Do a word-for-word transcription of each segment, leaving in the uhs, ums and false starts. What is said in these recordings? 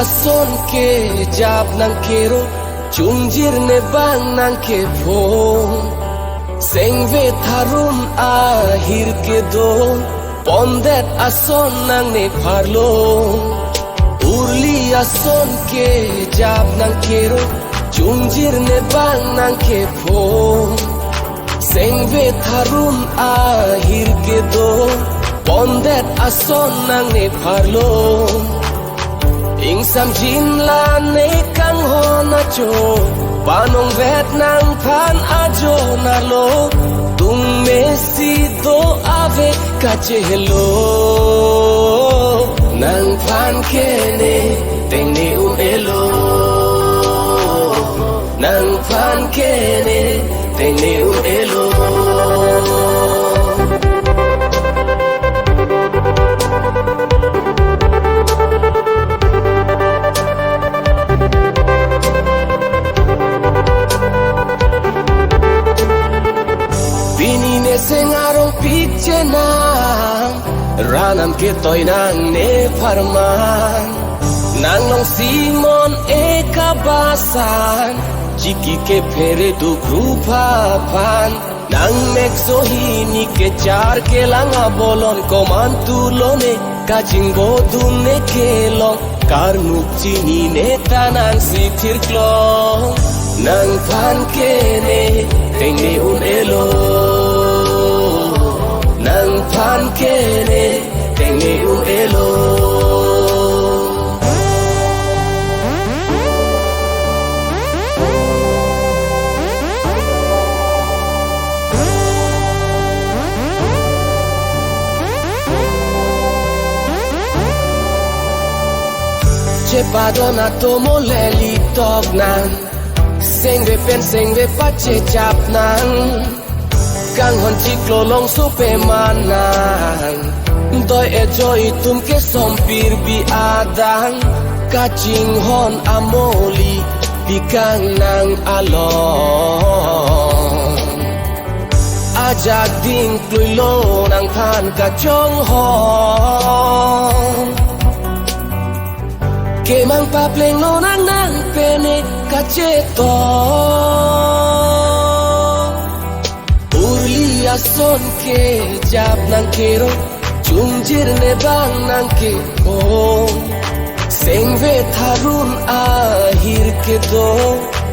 ason kejap nangkero, chungjir ne bang nangkephong. Sengve tharum ahir kedo, pondet ason nangne pharlo. Urli ason kejap nangkero, chungjir ne bang nangkephong. Sengve tharum ahir kedo, pondet ason nangne pharlo. Ingsamjin la ne kanghon ajo, panongvet nangphan ajo nalo. Tung mesi do ave kachehelo. Nangphan kene tengne un-elo. Nangphan kene tengne un-elo. Pini ne seng arongpik chenam, ranam ketoi nangne pharman. Nang long Simon ekabasan, chiki kephere dukru phaphan. Nang mek sohini kechar kelang abolon komantu lone, kachingbo dun ne kelong, karnuk chinine ta nang sithir klong. Nangphan kene tengne un-elo. Nangphan kene tengne un-elo. Chepadon atomo leli tok nang, sengve pen sengve pachechap nang. Kanghon chiklo longso pe manang, doi ejo itum ke sompir bi adang, kachinghon amoli pikang nang along. Ajak ding kluilo nangphan kachonghon, kemang paplenglo nang nang pene kachetok. Urli ason kejap nangkero, chungjir ne bang nangkephong. Sengve tharum ahir kedo,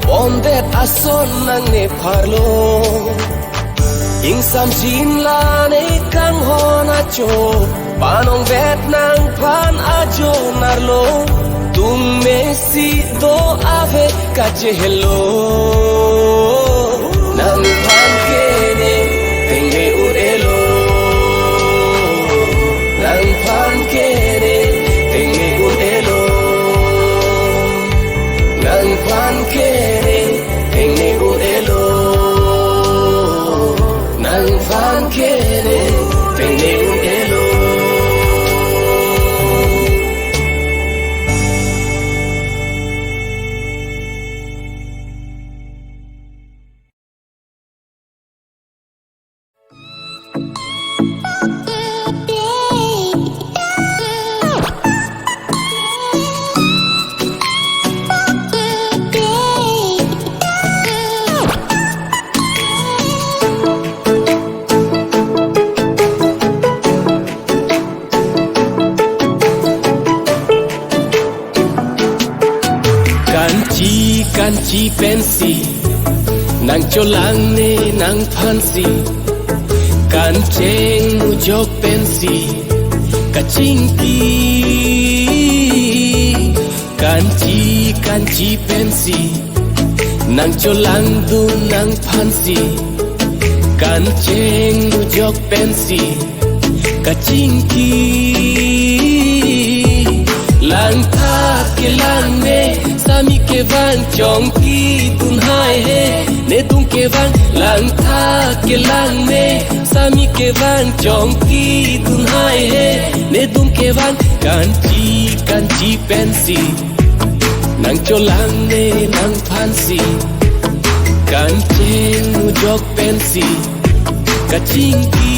pondet ason nangne pharlo. Ingsamjin la ne kanghon ajo, panongvet nangphan ajo narlo. Tung mesi do ave kachehelo. Nangphan kene tengne un-elo. Nangphan kene tengne un-elo. Nangphan kene tengne un-elo. Nangphan kene tengne un-elo. Kanchi, kanchi pensi, nangcholang ne nangphansi. Kancheng mujok pensi, kachingki. Kanchi, kanchi pensi, nangcholang dun nangphansi. Kancheng mujok pensi, kachingki. Langthak kelang me, sami kevang chongki dun hai he. Nedung kevang, langthak kelang me, sami kevang chongki dun hai he. Nedung kevang, kanchi, kanchi pensi, nangcholang ne nangphansi. Kancheng mujok pensi, kachingki.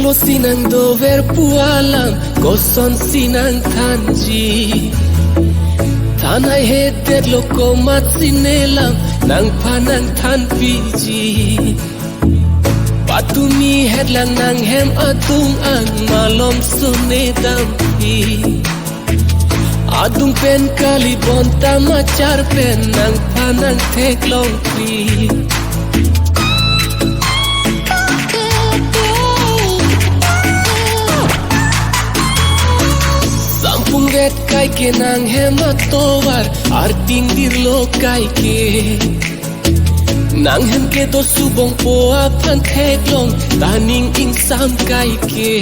Lo sinang dover pu alam, kosonsi nangthanji. Than haihedet lo komatsi ne lam, nangphan nangthanpiji. Patumi hetlang nanghem atum ang malom sone dampi. Adung pen kali bonta machar pen nangphan nangtheklongpi. Sampung vet kaike nanghem atovar, arting dirlo kaike. Nanghem kedo subong po aphan theklong, ta ning ingsam kaike.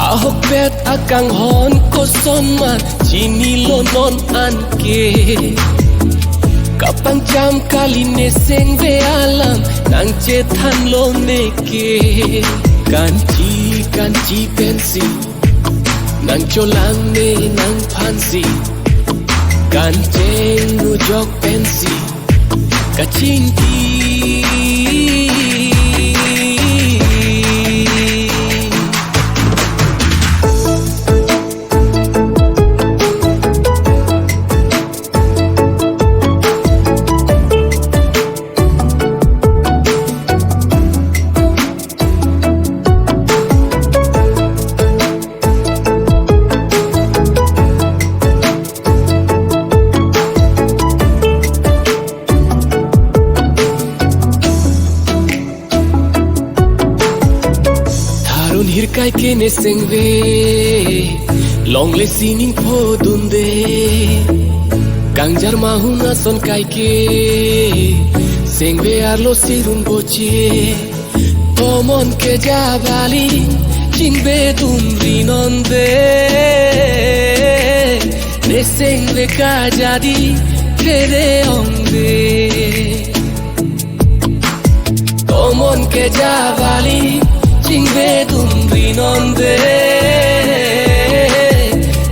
Ahokpet akanghon koson ma chinilo non anke. Kapangcham kali ne sengve alam, nangchethanlo neke. Kanchi kanchi pensi nangcholang ne nangphansi, kancheng nujok pensi kachingki. Tharun hirkai ke ne sengve, longle sining phodunde. Kangjar mahun ason kaike, sengve arlo sirun boche. Tomon kejabali, chingbe dum rinonde. Ne sengve kajadi, kere ongde. Tomon kejabali, chingve dum rinonde.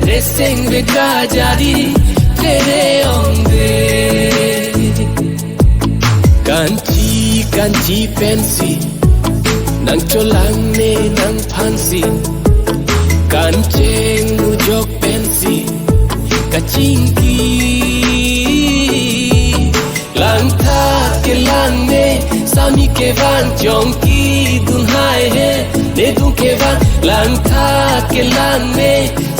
Ne sengve kajadi, kere ongde. Kanchi kanchi pensi nangcholang ne nangphansi, kancheng nujok pensi kachingki. Langtha kelang ne, sami kevang chongki dun haihe, nedung kevang. Langtha kelang ne,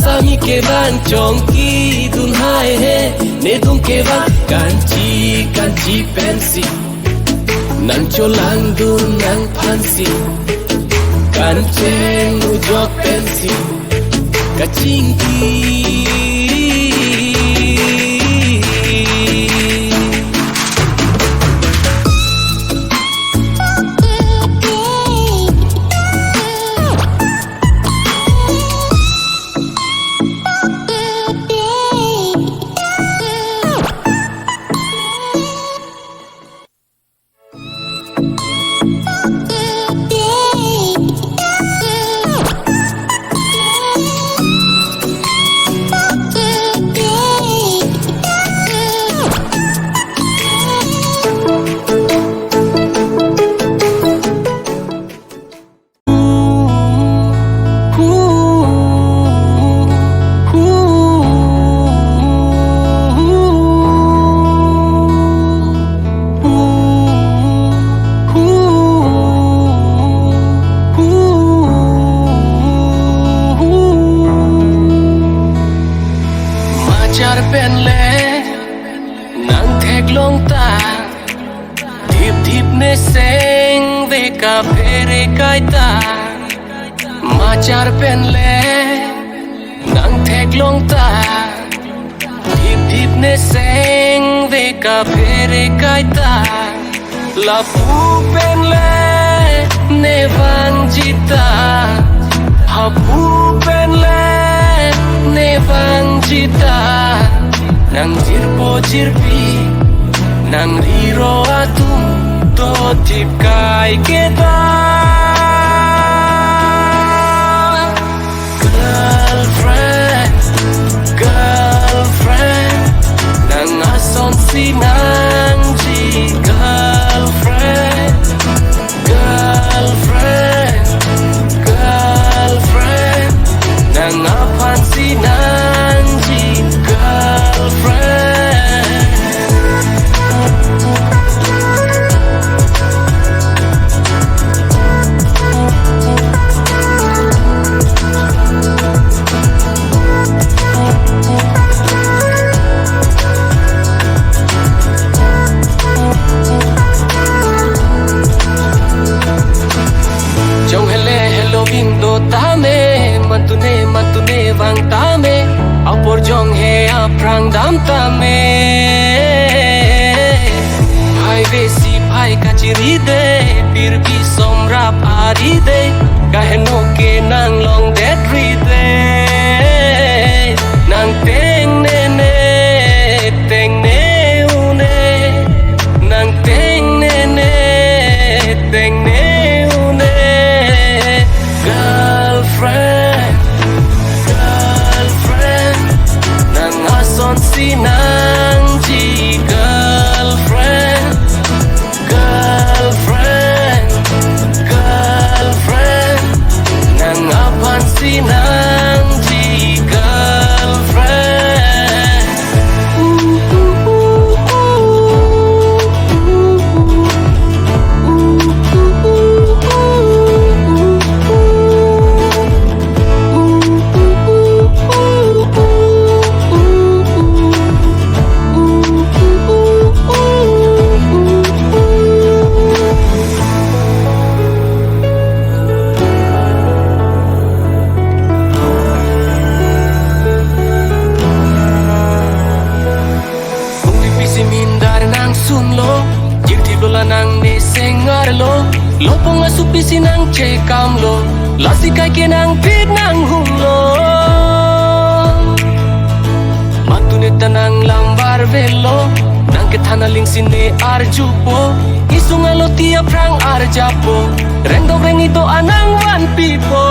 sami kevang chongki dun haihe, nedung kevang. Kanchi kanchi pensi nangcholang dun nangphansi, kancheng nujok pensi kachingki. Machar penle nangtheklong ta, thip thip ne sengve kaphere kaita. Machar penle nangtheklong ta, thip thip ne sengve kaphere kaita. Lapu penle ne vangji ta, hapu penle ne vangji ta. Nangjirpo jirpi, nangriro atum to thip kai keta. Girlfriend, girlfriend, nang asonsi nangji. Girlfriend, girlfriend, Amtame, hai besi phai kachiri de, pirbi somrap ari de, kaheno ke nang long det ri de, nang tengnene, tengne une, nang tengnene, tengne une. Girlfriend, girlfriend, nang asonsi nangji. Girlfriend, girlfriend, girlfriend, nang aphansi nangji. Girlfriend. Uri pisi mindar nang sunlo, jirti bola nang ne sengar lo, lopong asu pisi nang chekam lo, lasi kai ke nang pit nang hum lo. Matune ta nang lambar velo, nang kethan aling sine arjupo, isung alo ti aphrang arjapo, rengdok reng ido anang vanpipo.